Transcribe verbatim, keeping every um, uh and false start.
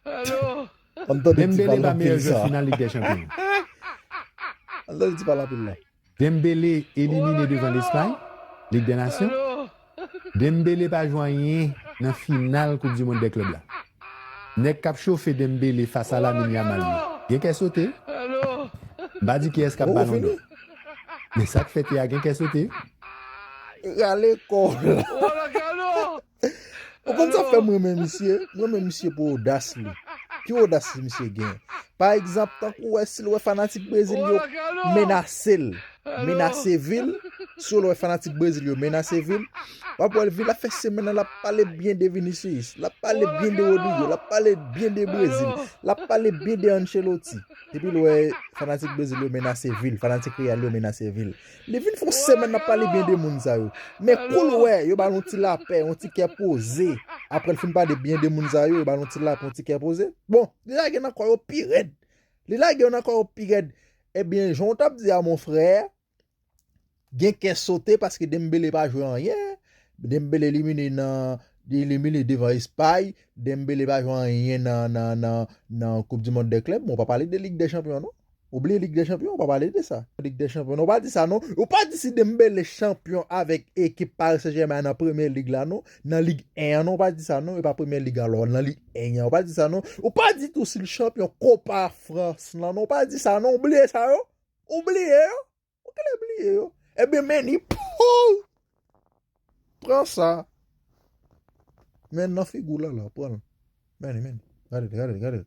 Ann tande ti Dembélé pale pa meyè anpil jwè sa. Final Lig dè Chanpyon. Ann tande ti pale anpil la. Dembélé elimine devan Lespay, Lig dè Nasyon. Dembélé pa jwe anyen nan final Koup di Mond dè Klèb la. Nèg k ap chofe Dembélé fas a Lamine Yamal yo. Gen kè sote. M pa di kiyès k ap Ou Balon fini? dò. Men sa k fèt yè a gen kè sote. Rale kò w la. Ou konn sa fè mwen men misye? Mwen men misye pou odas li. Ki odas misye gen? Pa egzanp, tankou wè si l wè fanatik Brezil yo menase l. Menase vil. Si w wè fanatik Brezil yo menase vil. W ap wè vil ap fè semèn nan l ap pale byen de Vinicius. L ap pale byen de Rodrygo. L ap pale byen de Brezil. L ap pale byen de Ancelotti. Epi l wè fanatik Brezil yo menase vil. Fanatik Real yo menase vil. Li vin fè yon semèn ap pale byen de moun sa yo. Men kou l wè, yo ba l yon ti lapè, yon ti kè poze. Apre l fin pale byen de moun sa yo, yo ba l yon ti lapè, yon ti kè poze. Bon, li lage nan kò yo pi rèd. Li lage yo nan kò yo pi rèd. Ebyen, jan w t ap di a, mon frè, gen kè sote paske Dembélé pa jwe anyen. Dembélé elimine nan, li elimine devan Espay. Dembélé pa jwe anyen nan, nan, nan, nan Koup di Mond dè Klèb. Men w pa pale de Lig dè Chanpyon, non. Ou bliye Lig dè Chanpyon, ou pa pale de sa. Lig dè Chanpyon, non, ou pa di sa, non. Ou pa di si Dembélé chanpyon avèk ekip Paris Saint-Germain nan Premye Lig la, non. Nan Lig en an, non, ou pa di sa, non. E pa Premye Lig, alò, nan Lig en an, ou pa di sa, non. Ou pa di tou si l chanpyon Kopa Frans lan, non. Ou pa di sa, non. Ou bliye sa, yo. Ou bliye yo. Ou genlè bliye yo. Ebyen, men ni, pou! Pran sa. Men nan figi w la, la, pran l. Men ni, men ni. Gade, gade, gade.